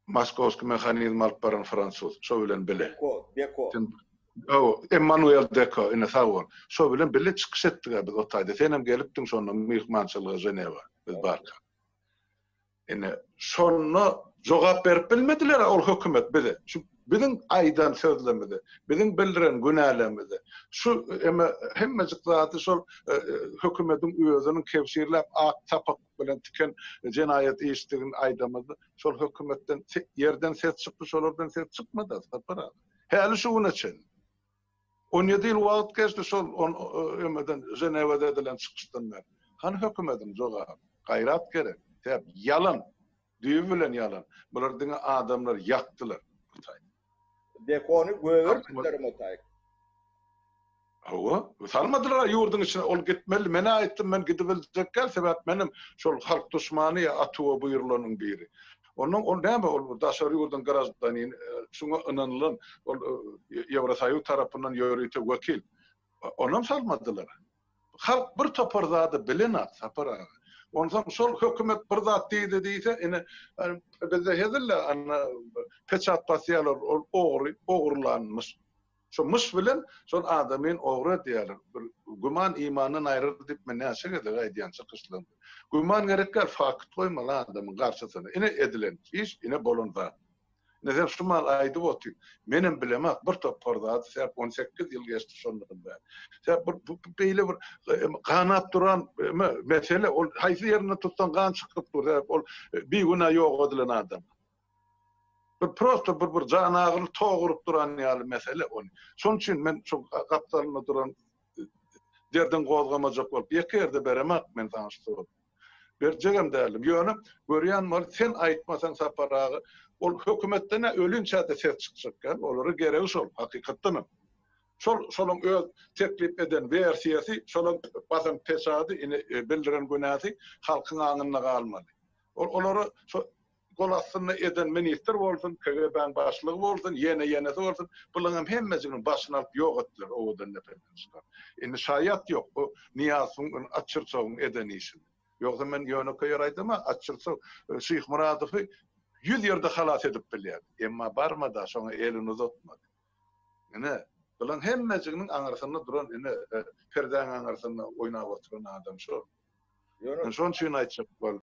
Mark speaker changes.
Speaker 1: Moskowskiý mehanizm alyp baran fransuz, şo bilen bile.
Speaker 2: Deko, Deko.
Speaker 1: Hawa, Emmanuel Deko, ine sag bol. Şo bilen bile çykyş etdik-ä biz o taýda. Senem gelipdiň şonda myhmançylyga Ženewa, biz barka. Ine, şonda jogap berip bilmediler-ä ol hökümet bize. Şu biziň aýdan sözlerimize, biziň bildiren günälerimize, şu eme hemmejik zady şol hökümetiň özüniň kebşirläp ak sapak bilen tiken jenaýat işdigini aýdamyzda, şol hökümetden ýerden ses çykdy, şolardan ses çykmady, Sapar aga. Häli şu güne çenli. 17 ýyl wagt geçdi şol ömeden Ženewada edilen çykyşdan bäri. Hany hökümediň jogaby? Gaýrat gerek. Sebäp ýalan. Düýbi bilen ýalan. Bular diňe adamlary ýakdylar.
Speaker 2: Dekony gögertdiler motaýyk.
Speaker 1: Hawa, salmadylar ýurduň içine, ol gitmeli, men-ä aýtdym, men gidibiljek däl, sebäp menem şol halk duşmany ýa atuwa buýrulanyň biri. Onnoň ol näme, ol bir daşary ýurduň graždanini, şuňa ynanylan, ol Ýewrosoýuz tarapyndan ýörite wekil. Onam salmadylar. Halk bir topar zady bilenok, Sapar aga. Onsoň şol hökümet bir zat diýdi diýse, ine, bizde hezil-le, ana, peçat basýarlar, ol ogry, ogurlanmyş. Şo myş bilen şol adamyn ogry edýärler. Bir güman imandan aýryr diýip men näçe gezek aýdýan çykyşlarymda. Güman gerek däl, fakt goýmaly adamyň garşysyna. Ine edilen iş, ine bolan zat. Ine sen şu mal aýdyp otyr. Menem bilemok bir topar zady sebäp 18 ýyl geçdi şondan bäri. Sebäp bir bu beýle bir ganap duran mesele ol haýsy ýerinden tutsaň gan çykyp dur. Sebäp ol bigünä ýok edilen adam. Bir prosto bir bir janagyry tok urup duran ýaly mesele ony. Şonuň üçin men şu gapdalynda duran derdiň gozgamajak bolup ýeke ýerde beremak men saňa şu sowaly. Berjegem däldim. Ýöne görýän bol sen aýtmasaň Sapar aga ol hökümetden-ä ölinçä-de ses çykjak däl. Olara geregi şol hakykatdanam. Şol şolaň öz teklip eden wersiýasy, şolaň basan peçady, ine bildiren günäsi halkyň aňynda galmaly. Ol olara şo Gol astynda eden ministr bolsun, KGB-niň başlygy bolsun, ýene-ýenesi bolsun, bularyňam hemmejiginiň başyny alyp ýok etdiler owadan depeden çykaryp. Indi şaýat ýok bu Nyýazowyň, Atçyrçowyň eden işine. Ýogsa men ýönekeý ýer aýdama, Atçyrçow Şyhmyradowy ýüz ýerde halas edip bilýärdi. Emma barmady-a, şoňa elini uzatmady. Ine, bularyň hemmejiginiň aňyrsynda duran, ine, perdäň aňyrsynda oýnap oturan adam şol. Men şonuň üçin aýtjak boldum.